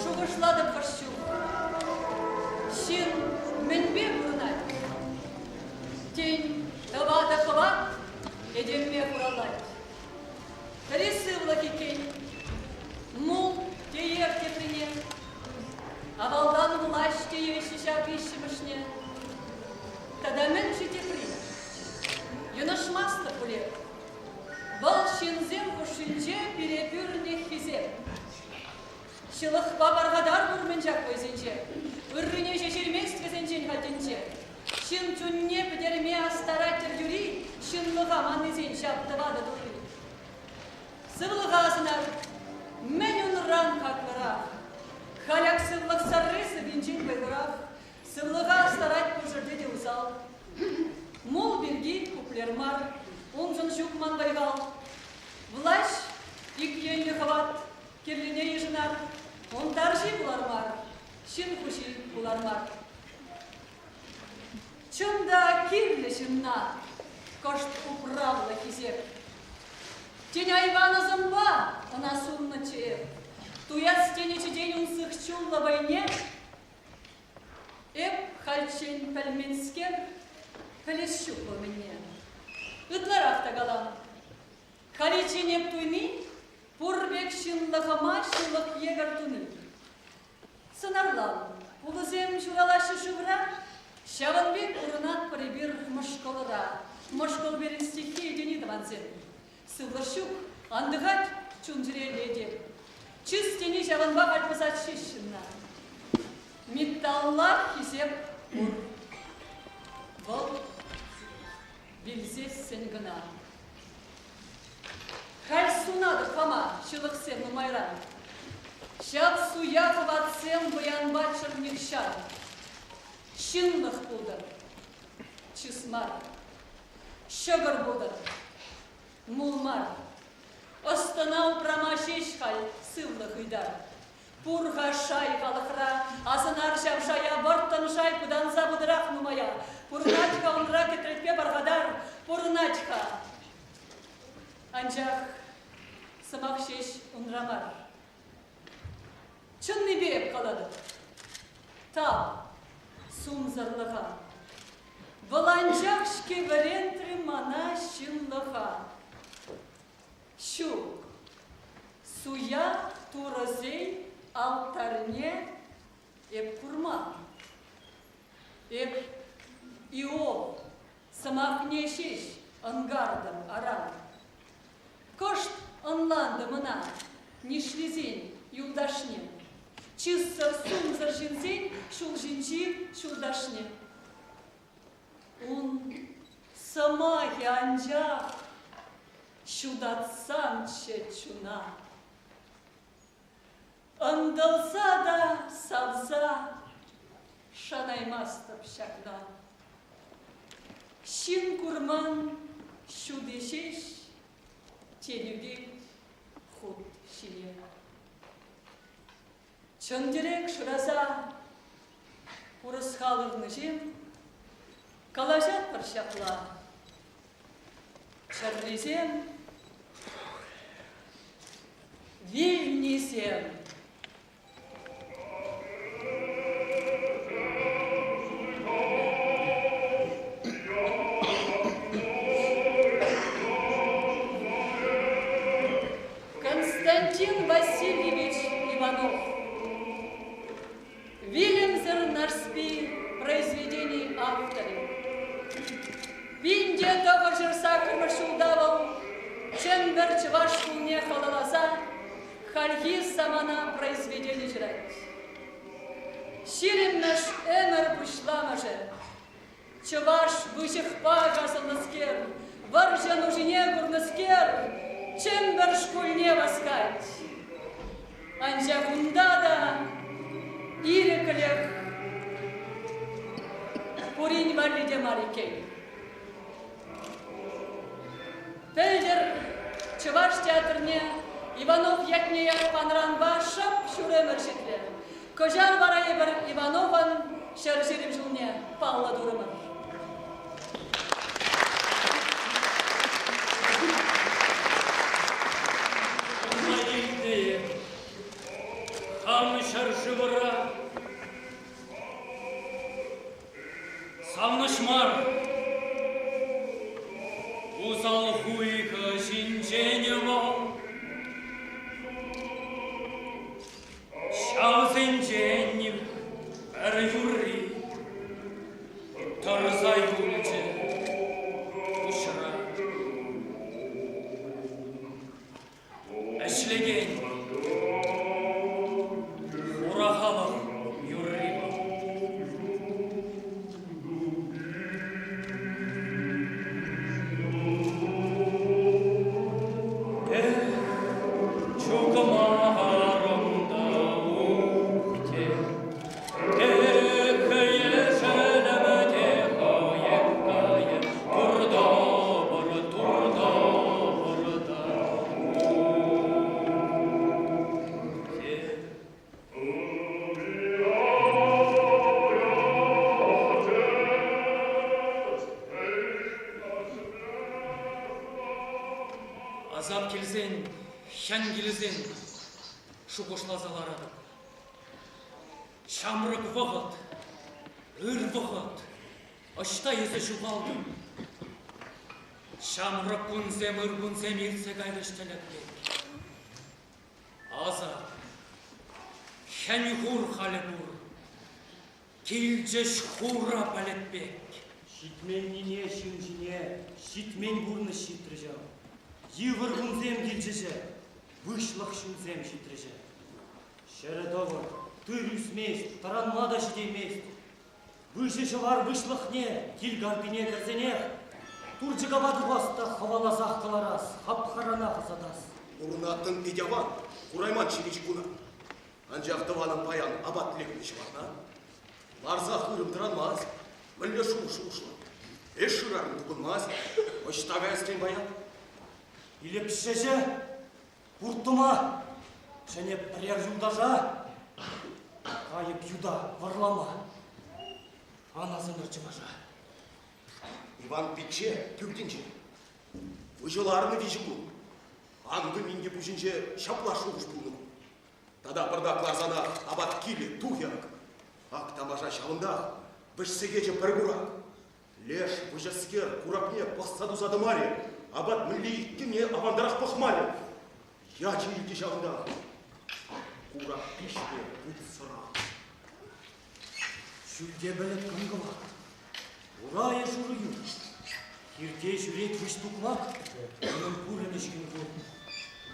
Шухӑшлатӑп хӑш чух. Ҫын мӗнпе пурӑнать? Тен, тӑватӑ хӑват этемме хураллать. Пӗри сывлӑх иккен, мул теех теприне. Авалтан влаҫ тееҫҫӗ ҫав виҫҫӗмӗшне. Тата мӗн-ши тепри? Йӑнӑшмастӑп пулех. Вӑл ҫынсем хушшинче пире пӳрнӗ хисеп. Ҫылӑхпа пархатар пур-мӗн ҫак вӑйсенче. Ыррине ҫеҫ илмест вӗсенчен халь тӗнче. Ҫын чунне пӗтерме астарать-тӗр юри ҫынлӑха маннисен ҫав тӑватӑ турри. Сывлӑха асӑнар, мӗн унран хаклӑрах? Халь ак сывлӑх сӑрри сыввинчен вӑйлӑрах. Сывлӑха астарать пур ҫӗрте те усал. Мул пирки куплер мар, уншӑн ҫук ман вӑй-хал. Влаҫ ик енлӗ хӑват, кирлине йышӑнар, ун тарҫи пулар мар, ҫын хуҫи пулар мар. Чӑн та кирлӗ ҫынна кӑшт управлӑ хисеп. Тен, айван ӑсӑмпа ӑна суннӑччӗ эп. Туяс тенӗ чӗтен ун сых чуллӑ вӑйне. Эп хальччен пӗлменскер, пӗлес ҫук вӑл мӗнне. Ытларах та калам. Халиччен эп туйни пур пек ҫынлӑхӑма ҫылӑх евӗр туни. Сӑнарлам, пулӑсем ҫуралаҫҫӗ шывра, ҫавӑн пек пурӑнатпӑр эпир мӑшкӑлра. Мӑшкӑл пирӗн стихия тени тӑвансем. Сывлӑш ҫук, антӑхать чун-чӗрелле те. Чыс тени ҫавӑнпа халь пӑсать ҫеҫ ҫынна. Металла хисеп пур. Вӑл вилсессӗн кӑна. Халь сунатӑп хама ҫылӑхсем нумайран. Ҫав суя хӑватсем вӑянпа чӗр нихҫан. Ҫынлӑх пултӑр, чыс мар. Ҫӑкӑр пултӑр, мул мар. Ӑс-тӑна упрама ҫеҫ халь сывлӑх ыйтар. Пур-ха шай халӑхра, асӑнар ҫав шая, вӑрттӑн шай пытанса пытӑрах нумая. Пурӑнать-ха унра кӗтретпе пархатар, пурӑнать-ха. Анчах сӑмах ҫеҫ унра мар. Чӑннипе эп калатӑп. Тав сумсӑрлӑха. Вӑл анчах-ҫке вӗрентрӗ мана ҫынлӑха. Ҫук, суя турӑсен алтарьне эп курман. Эп Иов сӑмахне ҫеҫ ӑнкартӑм аран. Кӑшт ӑнлантӑм ӑна, нишлисен юлташне, чыссӑр сумсӑр ҫынсен ҫул ҫинчи ҫулташне. Ун сӑмахӗ анчах ҫутатсамччӗ чуна. Ӑнтӑлса та савса шанаймастӑп ҫакна. Ҫын курман ҫути ҫеҫ тен ӳкет хут ҫине. Чӑн тӗрек шыраса курӑс-хал ырнӑҫем калаҫатпӑр ҫапла. Чӗррисем, вилнисем. Константин Васильевич Иванов. Вилӗмсӗр Нарспи произведени авторӗ. Пинте тӑхӑрҫӗр саккӑрмӗш ҫулта вӑл Чӗмпӗр чӑваш шкулне халалласа хальхи самана произведени ҫырать. Ҫирӗммӗш ӗмӗр пуҫламӑшӗ. Чӑваш выҫӑхпа касӑлнӑскер, вӑрҫӑ нушине курнӑскер, Чӗмпӗр шкулне васкать. Анчах унта та ирӗклӗх пурин валли те мар иккен. Чӑваш театрне Иванов ятне ят панӑранпа шӑп ҫур ӗмӗр ҫитрӗ. Кӑҫал вара эпир Ивановӑн 120 ҫулне паллӑ турӑмӑр. Курма илтнӗ хам ҫӗршывра Савӑнӑҫ мар, усал хуйхӑ ҫинчен вӑл. Ҫавсенчен пӗр юрри тӑрса юлчӗ пуҫра. Ӗҫлекен хура халӑх юрри вӑл. Эх, чукмарӑм та ухте, эх, ешӗлӗм те хӑех кайӗ, туртӑпӑр, туртӑпӑр та ухте. Асап килсен, хӗн килсен шухӑшласа ларатӑп. Ҫамрӑк вӑхӑт, ыр вӑхӑт, ӑҫта эсӗ ҫухалтӑн? Ҫамрӑк кунсем, ыр кунсем иртсе кайрӗҫ тӗлӗк пек. Асап, хӗн-хур халӗ пур, килчӗҫ хура пӗлӗт пек. Ҫитменнине ҫын ҫине ҫитмен пурнӑҫ ҫитрӗ ҫав. Йывӑр кунсем килчӗҫ, выҫлӑх ҫулсем ҫитрӗҫ. Ҫӗрӗ тӑвӑр, тыр ӳсмест, тӑранма та ҫитеймест. Выҫӑ ҫӑвар выҫлӑхне кил картине кӗрсенех турчӑкапа тухас та хӑваласах кӑларас, хапхаранах ӑсатас. Пурӑнаттӑн пит аван, курайман ҫивӗч куна. Анчах тӑванӑм паян апат лекнӗ ҫӑварна. Ларса хырӑм тӑранмасть, мӗнле шухӑш шухӑшлать. Ӗҫ шырарӑм тупӑнмасть, ӑҫта каяс тен паян? Илеп ҫӗҫӗ, Пурттӑма, чӗнеп пӗрер юлташа, кайӑп юта вӑрлама. Ан асӑнӑр чӑваша. Иван пичче пӳртӗнче. Выҫӑ ларнӑ виҫӗ кун. Анкӑ-минкӗ пуҫӗнче ҫапла шухӑш пулнӑ кун. Тата пӑртак ларсанах апат килӗ, тухӗ ак. Ак тамаша ҫавӑнтах, вӗҫсе кӗчӗ пӗр курак. Леш, выҫӑскер, куракне пӑхса-туса тӑмарӗ, апат мӗнле иккенне авантарах пӑхмарӗ. Ячӗ илчӗ ҫавӑнтах. Курак пиҫнӗ вутсӑрах. Ҫӳлте пӗлӗт кӑн-кӑвак, урайӗ шурӑ юр. Хирте ҫӳрет выҫ тукмак, унӑн пурӑнӑҫ хӗн-хур.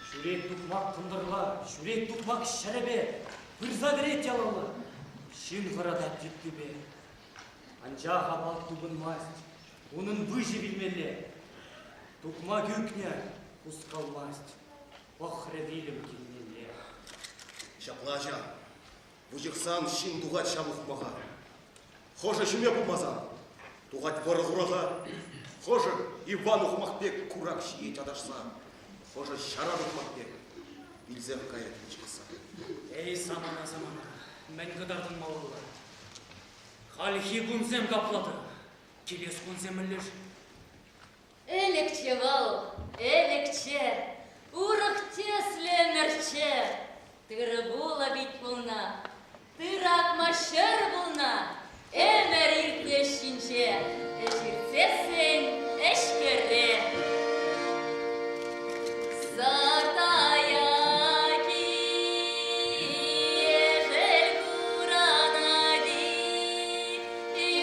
Ҫӳрет тукмак кӑнтӑрла, ҫӳрет тукмак ҫӗрӗпе, пырса кӗрет ялалла, ҫын хӑратать йыттипе. Анчах апат тупӑнмасть, унӑн выҫӑ вилмелле. Тукмак ӳкнӗ, хускалмасть, пӑхрӗ вилӗм килнелле. Ҫапла ача, выҫӑхсан ҫын тухать ҫав ухмаха. Хӑшӗ ҫиме пулмасан, тухать вӑрӑ-хураха. Хӑшӗ Иван ухмах пек курак ҫиет аташса, хӑшӗ ҫара ухмах пек вилсех каять выҫӑхса. Эй, самана, самана, мӗн кӑтартӑн малалла? Хальхи кунсем капла та, килес кунсем мӗнле-ши? Ӗлӗкче вӑл, ӗлӗкче, урӑх тӗслӗ ӗмӗрчче. Тырӑ-пулӑ пит пулнӑ, тырӑ акма ҫӗр пулнӑ. Ӗмӗр иртнӗ ӗҫ ҫинче, ӗҫ иртсессӗн ӗҫкӗре. Сӑртая ешӗл куранать-и,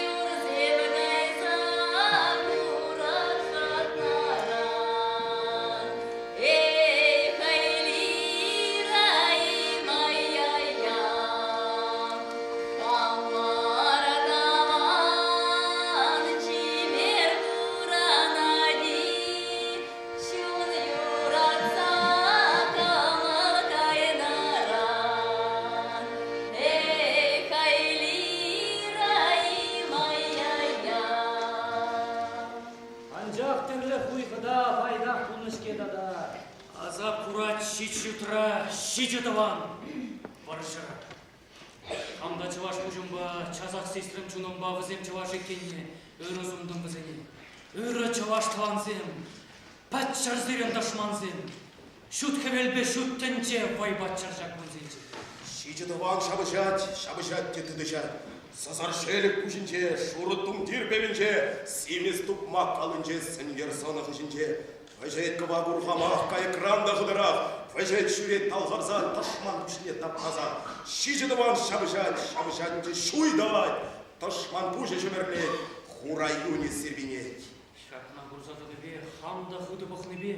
юрсем кайса курак шӑтнӑран. Эй, хайлира-и, май-яй-я, хамӑр тӑван чипер куранать-и, Чун юратса кӑмӑл кайнӑран, Эх, айлира-и, май-яй-я. Анчах тӗрлӗ хуйхӑ та пайтах пулнӑ-ҫке тата. Асап курать ҫич ютра ҫичӗ тӑван вӑрҫӑра. Хам та чӑваш пуҫӑмпа часах сисрӗм чунӑмпа вӗсем чӑваш иккенне, ырӑ сунтӑм вӗсене. Ырӑ чӑваш тӑвансем, пӗтчӗр сирӗн тӑшмансем, ҫут хӗвелпе ҫут тӗнче вӑй паччӑр ҫак кунсенче. Ҫичӗ тӑван ҫапӑҫать, ҫапӑҫать те тытӑҫать. Сӑсар ҫелӗк пуҫӗнче, шурӑ тумтир пӗвӗнче, симӗс тукмак аллинче, сенкер сӑнӑ хыҫӗнче Вӗҫет кӑвак урхамах кайӑкран та хытӑрах, вӗҫет ҫӳрет талхӑрса, тӑшман пуҫне таптаса. Ҫичӗ тӑван ҫапӑҫать, ҫапӑҫать те ҫуй тӑвать, тӑшман пуҫӗ ҫӗмӗрлет, хура юнӗ сирпӗнет. Ҫакна курса тӑнипе, хам та хытӑ пӑхнипе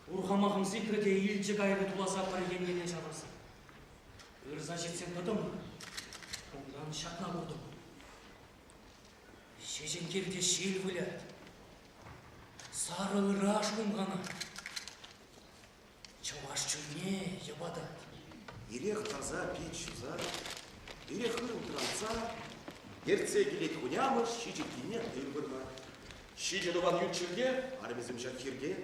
урхамахӑм сикрӗ те илчӗ кайрӗ туласа пӗр еннелле ҫавӑрса. Ырса ҫитсен тӑтӑм, унтан ҫакна куртӑм. Ҫеҫенхирте ҫил вылять. Сарӑ ыраш хумханать. Чӑваш чунне йӑпатать. Ирех таса пит ҫуса, ирех хырӑм тӑранса, ертсе килет хунямӑш ҫичӗккине тыр вырма. Ҫичӗ тӑван ют ҫӗрте, арӑмӗсем ҫак хирте.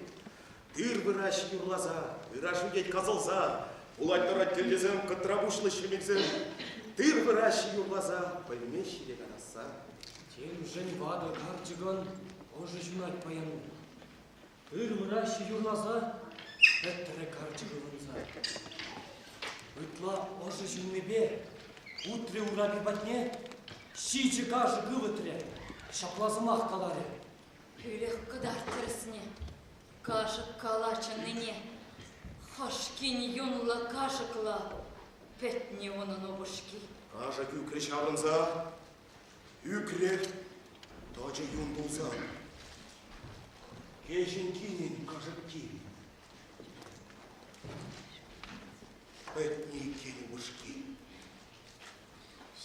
Тыр выраҫ юрласа, ыраш ӳкет касӑлса, пулать тӑрать кӗлтесем, кӑтра пуҫлӑ ҫеменсем. Тыр выраҫ юрласа, пӗлмест ҫире канасса. Темшӗн ватӑ карчӑкӑн ӑшӗ ҫунать паян. Тыр выраҫҫӗ юрласа, пӗтрӗ карчӑк ывӑнса. Ытла ӑшӗ ҫуннипе утрӗ урапи патне, ҫичӗ кашӑк ывӑтрӗ, ҫапла сӑмах каларӗ. Пӳлӗх кӑтарт тӗрӗсне, кашӑк кала чӑннине. Хӑш кин юнлӑ кашӑкла пӗтнӗ унӑн упӑшки. Кашӑк ӳкрӗ ҫаврӑнса, ӳкрӗ, тӑчӗ юн тулса. Кӗҫӗн кинӗн кашӑкки. Пӗтнӗ иккен упӑшки.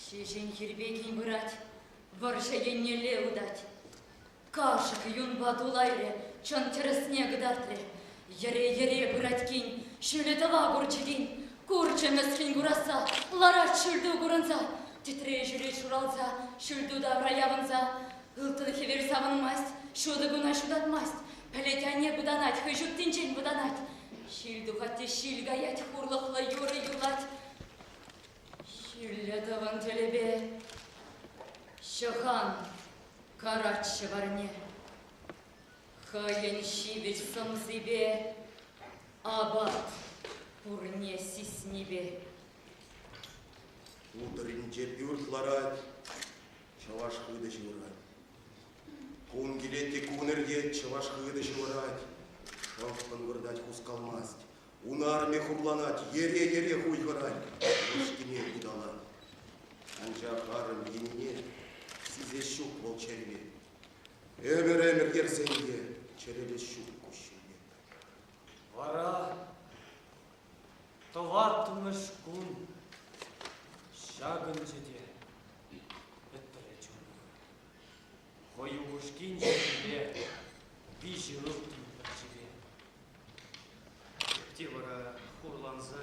Ҫеҫен хирпе кин пырать, вӑрҫӑ еннелле утать. Кашӑк юнпа тулайрӗ, чӑн тӗрӗсне кӑтартрӗ. Йӗре-йӗре пырать кин, ҫӳлӗ тӑва курчӗ кин. Курчӗ мӗскӗн курасса, ларать ҫӳлту курӑнса. Тӗтре ҫӳрет шуралса, ҫӳлту тавра явӑнса. Ылтӑн хӗвел савӑнмасть, ҫутӑ куна ҫутатмасть. Пӗлӗт айне пытанать, хӑй ҫуттинчен вӑтанать. Ҫил тухать те ҫил каять, хурлӑхлӑ юрӑ юрлать. Ҫӳллӗ тӑвӑн тӗлӗпе ҫӑхан карать ҫӑварне. Хӑйӗн ҫивӗч сӑмсипе апат пурне сиснипе. Утӑрӗнче пӳрт ларать, чӑваш хытӑ ҫывӑрать. Кун килет те кун иртет, чӑваш хытӑ ҫывӑрать. Шӑппӑн выртать, хускалмасть. Ун арӑмӗ хурланать, йӗре-йӗре хуйхӑрать, упӑшкине ыталать. Анчах арӑм йӗнине сисес ҫук вӑл чӗрепе. Ӗмӗр-ӗмӗр йӗрсен те чӗрелес ҫук куҫҫульне. Вара тӑваттӑмӗш кун ҫакӑнчӗ те пӗтрӗ чунӑм. Хӑй упӑшкин ҫумӗпе виҫӗ ылтӑн пӗрчипе. Те вара хурланса,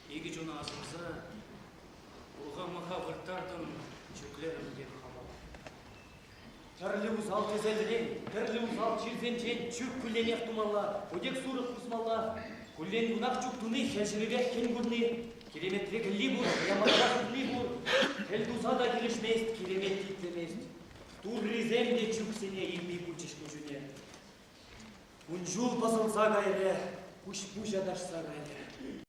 икӗ чуна асӑнса урхамаха вырттартӑм, чӳклерӗм те хама. Тӗрлӗ усал тӗселрен, тӗрлӗ усал чирсенчен чӳк кулленех тумалла, путек сурӑх пусмалла. Куллен кунах чӳк туни хӗл ҫӑвӗпех хӗн курни, киреметре кӗлли пур, яманра хырни пур. Кӗл туса та килӗшмест, киремет те итлемест. Туррисем те чӳксене илми пулчӗҫ куҫуне. Кун-ҫул пӑсӑлса кайрӗ, куҫ-пуҫ аташса кайрӗ.